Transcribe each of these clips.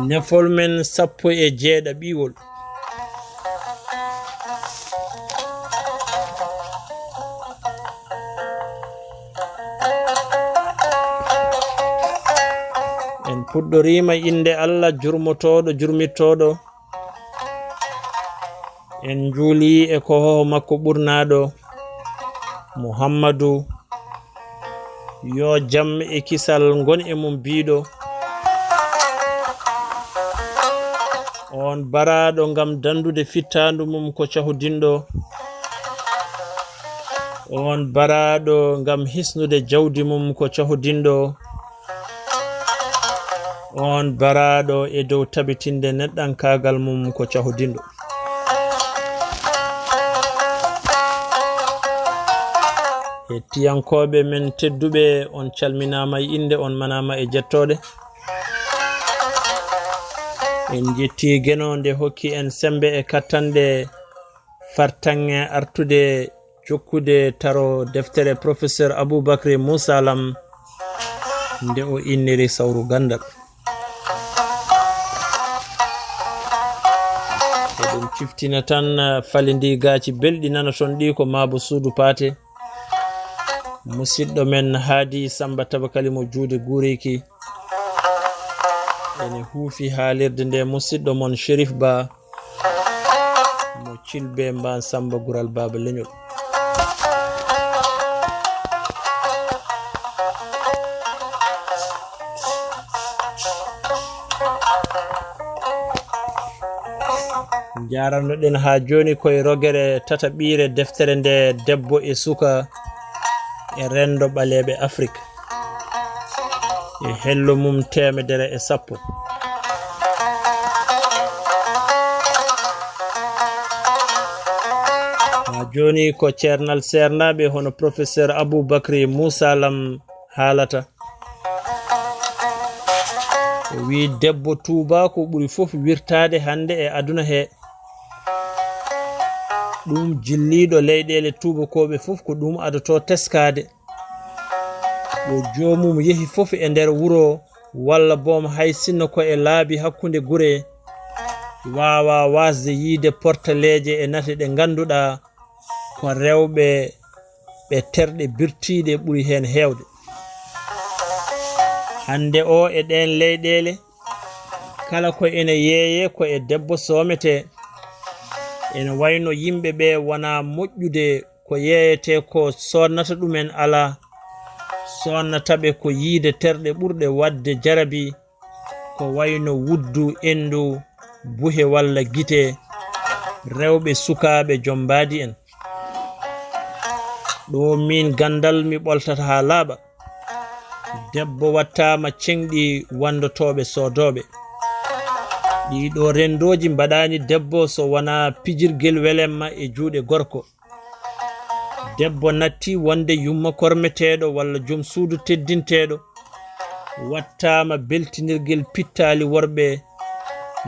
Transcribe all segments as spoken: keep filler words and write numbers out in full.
Nefol men sappo e jeeɗaɓiwol. En puɗɗoriima innde Allah jurmotooɗo, jurmittooɗo. En njuuli e ko hoho makko ɓurnaaɗo, Muhammadu, yo jam e kisal ngon e mum biiɗo. On baraaɗo ngam dandude fittaandu mum ko cahudinɗo. On baraaɗo ngam hisnude jawdi mum ko cahudinɗo. On baraaɗo e dow tabitinde neɗɗankaagal mum ko cahudinɗo. Hettiyankooɓe men tedduɓe, on calminaama e innde, on manaama e jettooɗe. En njettii Geno nde hokki en semmbe e kattanɗe fartaŋŋe artude jokkude taro deftere Professeur Aboubacry Moussa Lam nde o inniri Sawru Ganndal. Eɗen ciftina tan, eh, falindi gaaci belɗi nana toon ɗi ko Maabo Suudu Paate. Musidɗo men Haadi Samba Tabakali mo juude guureyki. Ene huufi haalirde nde musidɗo mon Chérif Ba mo Cilbe Mbaan Samba Gural Baaba Leñol. Njaaranoɗen haa jooni koye rogere tataɓiire deftere nde, Debbo e suka e renndo ɓaleeɓe Afrik, e hello mum teemedere e sappo. Haa jooni ko ceernal seernaaɓe hono Professeur Aboubacry Moussa Lam haalata. O wiyi debbo tuubaako ɓuri fof wirtaade hannde e aduna he. Ɗum jilliiɗo leyɗeele tuubakooɓe fof ko ɗum adotoo teskaade. Ɗo joomum yehi fof e nder wuro walla boom hay sinno ko e laabi hakkunde gure, waawaa waasde yiyde portaleeje e nate ɗe ngannduɗaa ko rewɓe ɓe terɗe birtiiɗe ɓuri heen heewde. Hannde o e ɗeen leyɗeele, kala ko ene yeeyee ko e debbo soometee. Ene wayno yimɓe ɓe wonaa moƴƴude ko yeeyetee ko soodnata ɗumen alaa. Soodnata ɓe ko yiyde terɗe ɓurɗe waɗde jarabi, ko wayno wuddu, enndu, buhe walla gite, rewɓe sukaaɓe joom mbaadi en. Ɗo miin ganndal mi ɓoltata haa laaɓa. Debbo wattaama ceŋɗi wanndotooɓe soodooɓe. Ɗii ɗo renndooji mbaɗaani debbo so wonaa pijirgel welemma e juuɗe gorko. Debbo natti wonde yumma kormeteeɗo walla joom suudu teddinteeɗo, wattaama beltinirgel pittaali worɓe,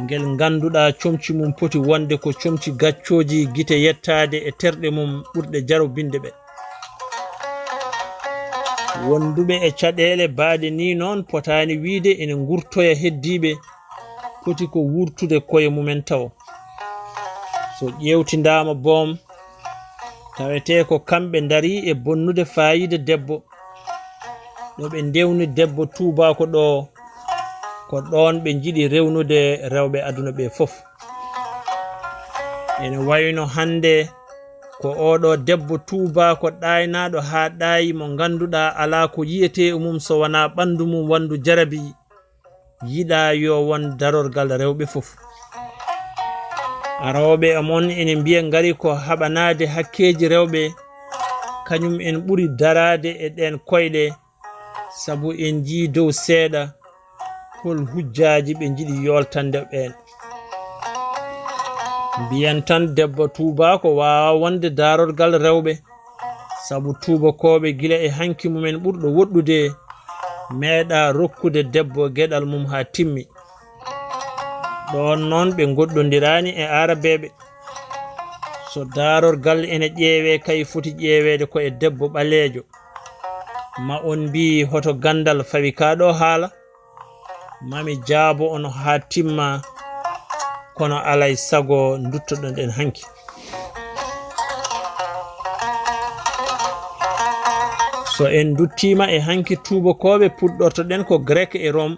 ngel ngannduɗaa comci mum poti wonde ko comci gaccooji gite yettaade e terɗe mum ɓurɗe jarobinde ɓe. Wonduɓe e caɗeele baaɗe nii noon potaani wiyde ene ngurtoya heddiiɓe, poti ko wuurtude koye mumen tawo. So ƴeewtindaama boom, tawetee ko kamɓe ndarii e bonnude faayiida debbo. Ɗo ɓe ndewni debbo tuubaako ɗo, ko ɗoon ɓe njiɗi rewnude rewɓe aduna ɓe fof. Ene wayno hannde ko oɗo debbo tuubaako ɗaaynaaɗo haa ɗaayi mo ngannduɗaa alaa ko yiyetee e mum so wonaa ɓanndu mum wanndu jarabi, yiɗaa yo won darorgal rewɓe fof. Arooɓe e mon ene mbiya ngari ko haɓanaade hakkeeji rewɓe, kañum en ɓuri daraade e ɗeen koyɗe, sabu en njii dow seeɗa hol hujjaaji ɓe njiɗi yooltande ɓeen. Mbiyan tan debbo tuubaako waawaa wonde darorgal rewɓe, sabu tuubakooɓe gila e hanki mumen ɓurɗo woɗɗude, meeɗaa rokkude debbo geɗal mum haa timmi. Ɗoon noon ɓe ngoɗɗondiraani e aarabeeɓe. So darorgal ene ƴeewee kay foti ƴeeweede ko e debbo ɓaleejo. Ma on mbii hoto ganndal fawi kaa ɗo haala? Mami jaabo on haa timma, kono alay sago nduttoɗon ɗen hanki. So en nduttiima e hanki, tuubakooɓe puɗɗortoɗen ko Grek e Rom.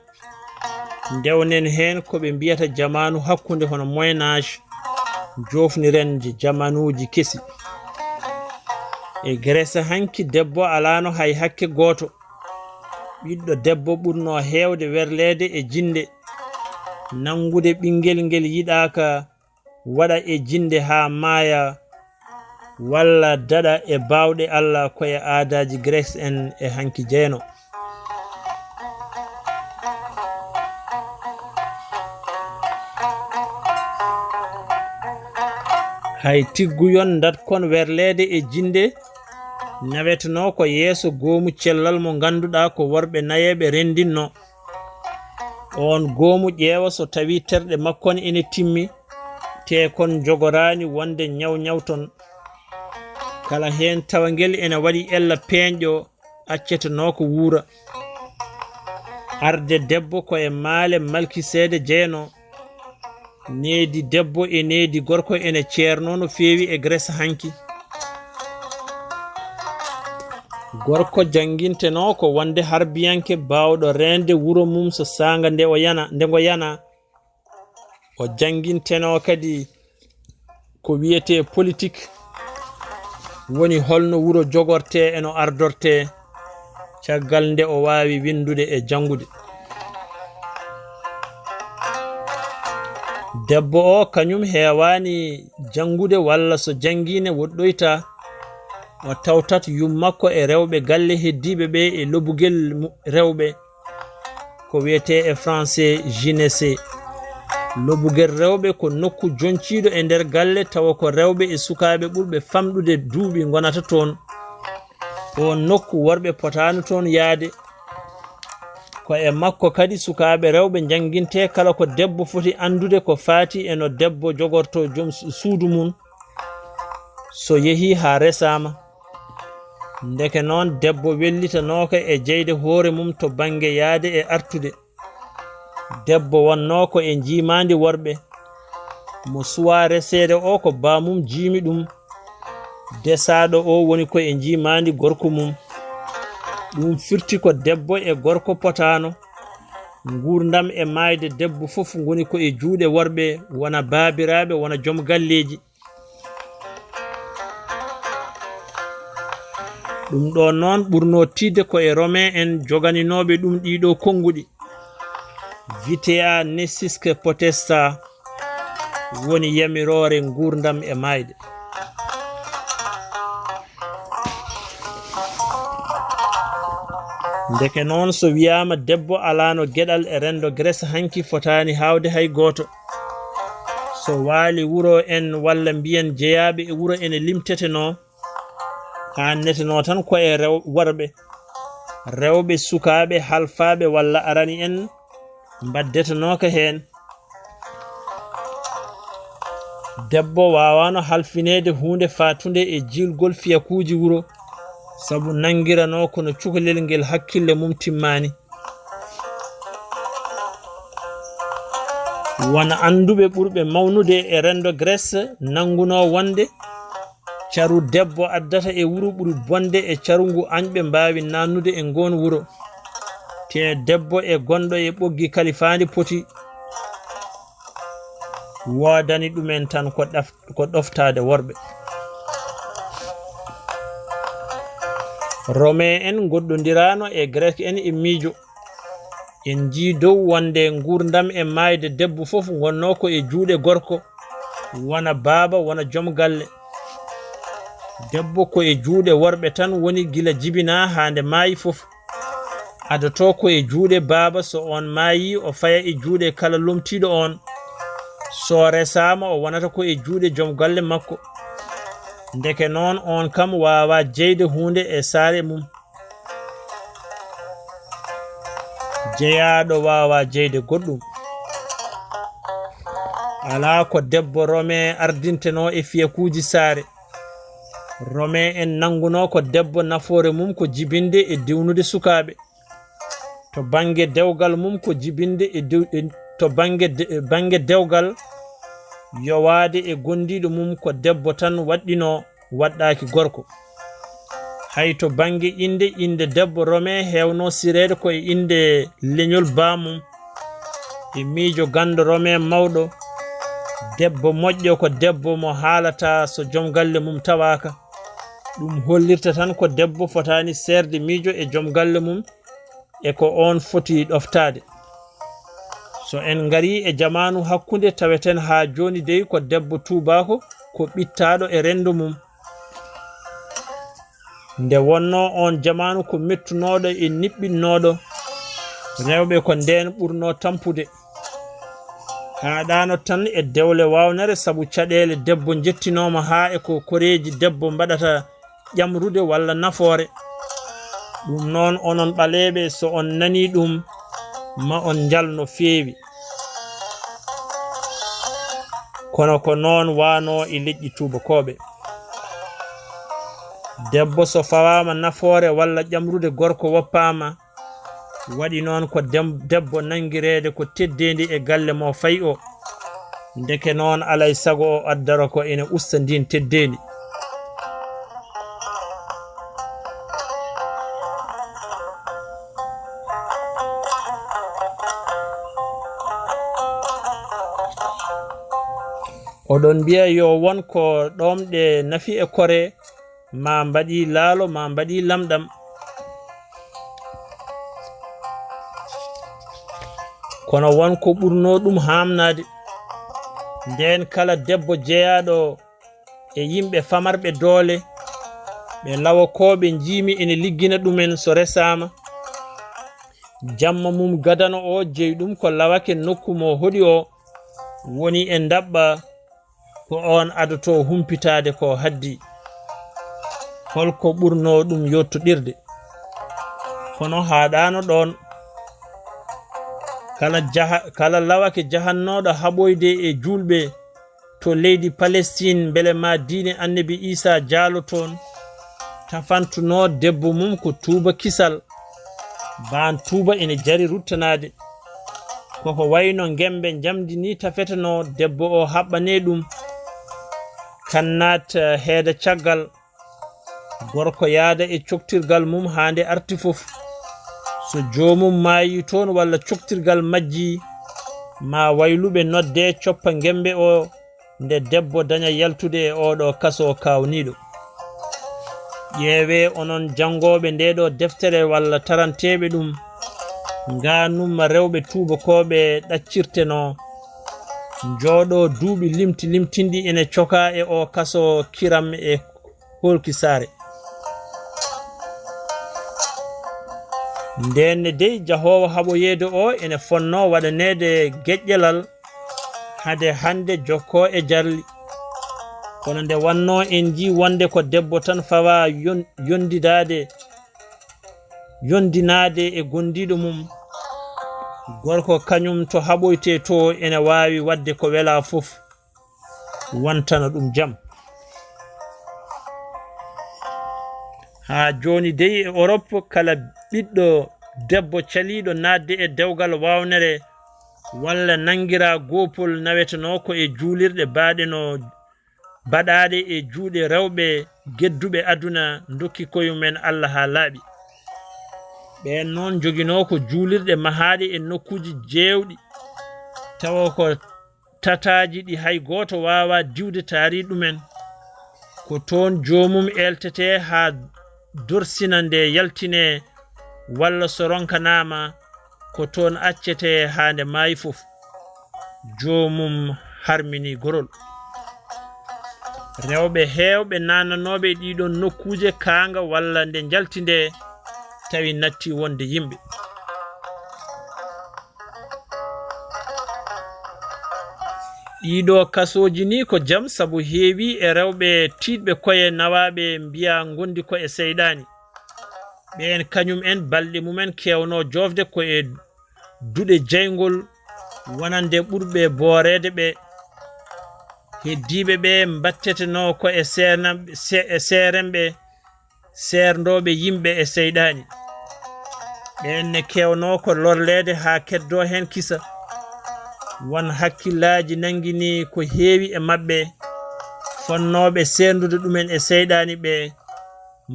Ndewnen heen ko ɓe mbiyata jamaanu hakkunde hono Moyen Âge, joofniren je jamaanuuji kesi. E Grèce hanki, debbo alaano hay hakke gooto. Ɓiɗɗo debbo ɓurno heewde werleede e jinde, nanngude ɓinngel ngel yiɗaaka, waɗa e jinde haa maaya, walla daɗa e baawɗe Allah. Ko e aadaaji Grèce en e hanki jeyno. Hay tigguyon ndatkon werleede e jinde, nawetenoo ko yeeso goomu cellal mo ngannduɗaa ko worɓe nayeeɓe renndinno. Oon goomu ƴeewa so tawii terɗe makkon ene timmi, te kon njogoraani wonde ñaw ñawton. Kala heen tawangel ene waɗi ella peeñɗo, accetenoo ko wuura. Arde debbo ko e maale Malkiseede jeyno. Needi debbo e needi gorko ene ceernoo no feewi e Grèce hanki. Gorko janngintenoo ko wonde harbiyanke baawɗo reende wuro mum so saanga nde o yana, nde ngo yana. O janngintenoo kadi ko wiyetee politik, woni holno wuro jogortee e no ardortee, caggal nde o waawi winndude e janngude. Debbo o kañum heewaani janngude walla so janngi ne woɗɗoyta, o tawtat yummakko e rewɓe galle heddiiɓe ɓe e lobugel mu-, rewɓe. Ko wiyetee e français gynécée. Lobugel rewɓe ko nokku joñciiɗo e nder galle, tawa ko rewɓe e sukaaɓe ɓurɓe famɗude duuɓi ngonata toon. Oon nokku worɓe potaano toon yahde. Ko e makko kadi sukaaɓe rewɓe njanngintee kala ko debbo foti anndude ko faati e no debbo jogortoo joom su-, suudu mum so yehii haa resaama. Ndeke noon, debbo wellitanooka e jeyde hoore mum to bannge yahde e artude. Debbo wonnoo ko e njiimaandi worɓe. Mo suwaa reseede o ko baamum jiimi ɗum. Desaaɗo o woni ko e njiimaandi gorko mum. Ɗum firti ko debbo e gorko potaano. Nguurndam e maayde debbo fof ngoni ko e juuɗe worɓe, wona baabiraaɓe, wona joom galleeji. Ɗum ɗo noon ɓurno tiiɗde ko e Romain en joganinooɓe ɗum ɗiɗo konnguɗi. Vitea nescisque potesta woni yamiroore nguurndam e maayde. Ndeke noon, so wiyaama debbo alaano geɗal e renndo Grèce hanki, fotaani haawde hay gooto. So waali wuro en walla mbiyen jeyaaɓe e wuro ene limtetenoo, aannetenoo tan ko e rew-, worɓe. Rewɓe sukaaɓe, halfaaɓe walla arani en mbaddetenooka heen. Debbo waawaano halfineede huunde faatunde e jiilgol fiyakuuji wuro, sabu nanngiranoo kono cukalel ngel hakkille mum timmaani. Won annduɓe ɓurɓe mawnude e renndo Grèce nanngunoo wonde caru debbo addata e wuro ɓuri bonde e caru ngu añɓe mbaawi naannude e ngoon wuro. Te debbo e gonɗo e ɓoggi kalifaandi poti woodani ɗumen tan ko ɗaf-, ko ɗoftaade worɓe. Romain en ngoɗɗondiraano e Grek en e miijo. En njii dow wonde nguurndam e maayde debbo fof ngonnoo ko e juuɗe gorko, wona baaba, wona joom galle. Debbo ko e juuɗe worɓe tan woni gila jibinaa haa nde maayi fof. Adotoo ko e juuɗe baaba, so oon maayii, o faya e juuɗe kala lomtiiɗo oon. So resaama, o wonata ko e juuɗe joom galle makko. Ndeke noon, oon kam waawaa jeyde huunde e saare mum. Jeyaaɗo waawaa jeyde goɗɗum. Alaa ko debbo Romain ardintenoo e fiyakuuji saare. Romain en nanngunoo ko debbo nafoore mum ko jibinde e diwnude sukaaɓe. To bannge dewgal mum ko jibinde e dew-, e, to bannge de-, e bannge dewgal yowaade e gondiiɗo mum ko debbo tan waɗɗinoo, waɗɗaaki gorko. Hay to bannge innde, innde debbo Rome heewno sireede ko e innde leñol baamum. E miijo ganndo Rome mawɗo, debbo moƴƴo ko debbo mo haalataa so joom galle mum tawaaka. Ɗum hollirta tan ko debbo fotaani seerde miijo e joom galle mum e ko oon foti ɗoftaade. So en ngarii e jamaanu hakkunde, taweten haa jooni dey ko debbo tuubaako, ko ɓittaaɗo e renndo mum. Nde wonnoo oon jamaanu ko mettunooɗo e niɓɓinnooɗo, rewɓe ko ndeen ɓurnoo tampude. Haaɗaano tan e dewle waawnere sabu caɗeele debbo njettinooma haa e ko koreeji debbo mbaɗata ƴamrude walla nafoore. Ɗum noon, onon ɓaleeɓe, so on nanii ɗum, ma on njal no feewi. Kono ko noon waanoo e leƴƴi tuubakooɓe. Debbo so fawaama nafoore walla ƴamrude gorko woppaama, waɗi noon ko dem-, debbo nanngireede ko teddeendi e galle mo fayi o. Ndeke noon, alay sago o addora ko ene usta ndiin teddeendi. Oɗon mbiya yo won ko ɗoomɗe nafi e kore, ma mbaɗi laalo, ma mbaɗi lamɗam. Kono won ko ɓurnoo ɗum haamnaade. Ndeen kala debbo jeyaaɗo e yimɓe famarɓe doole, ɓe lawakooɓe njiimi ene liggina ɗumen so resaama. Jamma mum gadano o jeyi ɗum ko lawake nokku mo hoɗi o woni e ndaɓɓa, ko oon adotoo humpitaade ko haddi. Holko ɓurnoo ɗum yottoɗirde? Kono haaɗaano ɗoon. Kala jaha-, kala lawake jahannooɗo haɓoyde e juulɓe to leydi Palestine, mbele ma diine Annabi Iisaa jaalo toon, tafantunoo debbo mum ko tuuba kisal. Baan tuuba ene jari ruttanaade. Koko wayno ngembe njamndi ni tafetenoo, debbo o haɓɓanee ɗum. Kan naat, eh, heeda caggal, gorko yaada e coktirgal mum haa nde arti fof. So joomum maayi toon walla coktirgal majji, ma wayluɓe noddee coppa ngembe o, nde debbo daña yaltude e ooɗo kaso kaawniiɗo. Ƴeewee onon janngooɓe ndee ɗoo deftere walla taranteeɓe ɗum, ngaanumma rewɓe tuubakooɓe ɗaccirtenoo, njooɗoo duuɓi limti limtinɗi ene cokaa e oo kaso kiram e hoolki saare. Ndeen ne dey, jahoowo haɓoyeede o ene fonnoo waɗaneede geƴƴelal hade hannde jokkoo e jarli. Kono nde wannoo en njii wonde ko debbo tan fawaa yon-, yondidaade, yondinaade e gondiiɗo mum, gorko kañum to haɓoytee to ene waawi waɗde ko welaa fof, wantana ɗum jam. Haa jooni dey e Orop, kala ɓiɗɗo debbo caliiɗo naatde e dewgal waawnere walla nanngiraa goopol nawetenoo ko e juulirɗe baaɗe no baɗaaɗe e juuɗe rewɓe gedduɓe aduna, ndokki koye mumen Allah haa laaɓi. Ɓeen noon njoginoo ko juulirɗe mahaaɗe e nokkuuji jeewɗi, tawa ko tataaji ɗi hay gooto waawaa diwde taari ɗumen. Ko toon joomum eeltetee haa dorsina nde yaltinee, walla so ronkanaama, ko toon accetee haa nde maayi fof. Joomum harmini gorol. Rewɓe heewɓe naatnanooɓe e ɗiiɗoon nokkuuje kaanga walla nde njalti nde, tawi natti wonde yimɓe. Ɗiiɗoo kasooji ni ko jam, sabu heewi e rewɓe tiiɗɓe koye nawaaɓe mbiya ngondi ko e seyɗaani. Ɓeen kañum en balɗe mumen keewno joofde ko e duɗe jeyngol wonande ɓurɓe booreede ɓe. Heddiiɓe ɓe mbattetenoo ko e seerna-, se-, e seeremɓe, seerndooɓe yimɓe e seyɗaani. Ɓeen ne keewnoo ko lorleede haa keddoo heen kisa. Won hakkillaaji nanngini ko heewi e maɓɓe, fonnooɓe seerndude ɗumen e seyɗaani ɓe,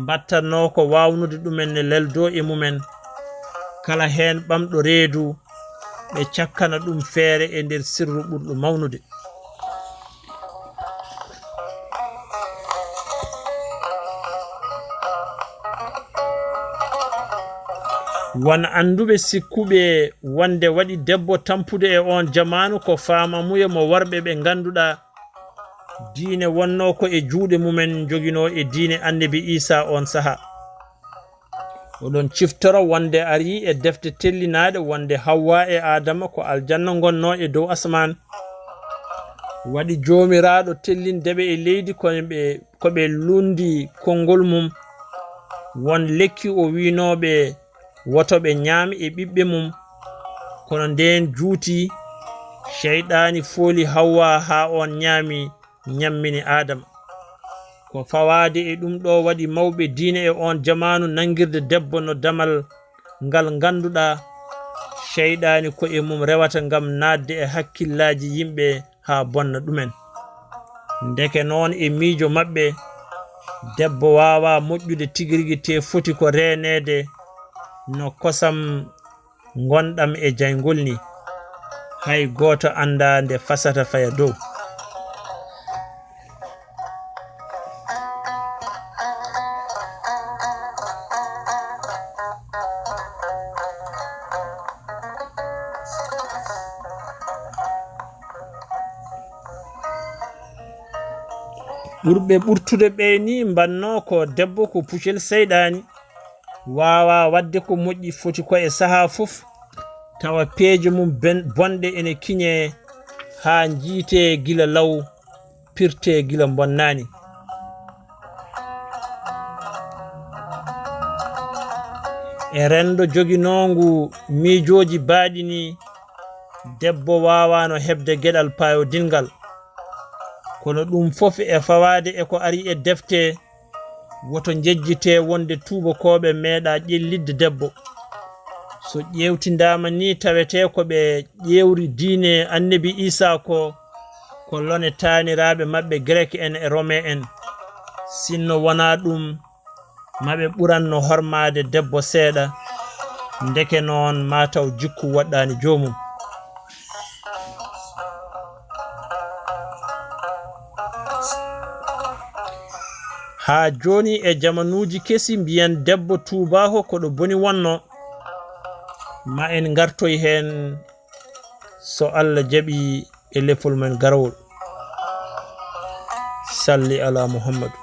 mbaɗtatnoo ko waawnude ɗumen ne leldoo e mumen. Kala heen ɓamɗo reedu, ɓe cakkana ɗum feere e nder sirru ɓurɗo mawnude. Won annduɓe sikkuɓe wonde waɗi debbo tampude e oon jamaanu ko faamamuye mo worɓe ɓe ngannduɗaa diine wonnoo ko e juuɗe mumen, njoginoo e diine Annabi Iisaa oon sahaa. Oɗon ciftoro wonde arii e defte tellinaaɗe wonde Hawwaa e Aadama ko aljanna ngonnoo e dow asamaan. Waɗi Joomiraaɗo tellinde ɓe e leydi ko ɓe, ko ɓe lunndi konngol mum. Won lekki o wiinoo ɓe woto ɓe ñaam e ɓiɓɓe mum. Kono ndeen juuti, Seyɗaani fooli Hawwaa haa oon ñaami, ñammini Aadama. Ko fawaade e ɗum ɗoo waɗi mawɓe diine e oon jamaanu nanngirde debbo no damal ngal ngannduɗaa Seyɗaani ko e mum rewata ngam naatde e hakkillaaji yimɓe haa bonna ɗumen. Ndeke noon e miijo maɓɓe, debbo waawaa moƴƴude tigi rigi tee foti ko reeneede no kosam ngonɗam e jayngol ni. Hay gooto anndaa nde fasata faya dow. Ɓurɓe ɓurtude ɓee ni mbannoo ko debbo ko pucel seyɗaani, waawaa waɗde ko moƴƴi, foti ko e sahaa fof tawa peeje mum ben-, bonɗe ene kiñee haa njiytee gila law, pirtee gila mbonnaani. E renndo joginoongu miijooji baaɗini, debbo waawaano heɓde geɗal paayodinngal. Kono ɗum fof e fawaade e ko ari e defte, woto njejjitee wonde tuubakooɓe meeɗaa ƴellitde debbo. So ƴeewtindaama ni, tawetee ko ɓe ƴeewri diine Annabi Iisaa ko, ko lone taaniraaɓe maɓɓe Grek en e Rome en. Sinno wonaa ɗum, ma ɓe ɓuranno hormaade debbo seeɗa, ndeke noon maa taw jikku woɗɗaani joomum. Haa jooni e jamanuuji kesi mbiyen debbo tuubaako ko ɗo boni wonno, ma en ngartoy heen so Allah jaɓi e lefol men garawol. Salli ala Muhammadu.